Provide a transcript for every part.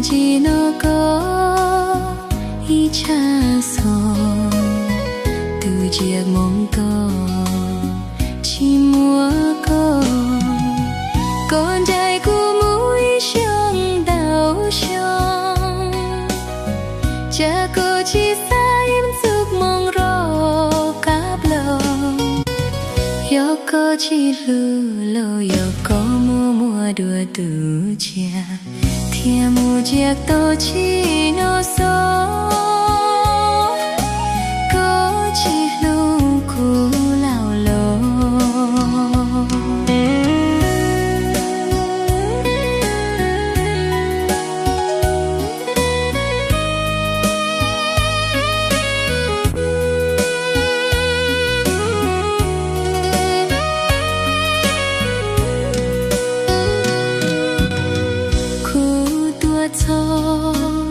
Tsis hnov koj ib tshab xov, tus ntsia moo koj tsis muaj koj. Koj ncaim kuv mus ib xyoos ntau xyoo, cas koj tsis xa ib txoj moo rau qab plaub. Yog koj tsis hlub los yog koj muaj muaj dua tus tshiab, thiaj mus ntsia tau tsis hnov xov. Koj tsis hlub kuv lauj los. Kuv tuaj txog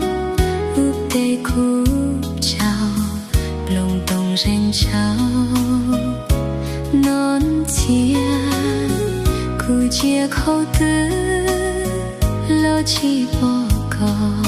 ub teb kuv tsaug, nplooj toog zeeg tsaug no ntxhiab. Kuv ntsia qhov twg los tsis pom koj.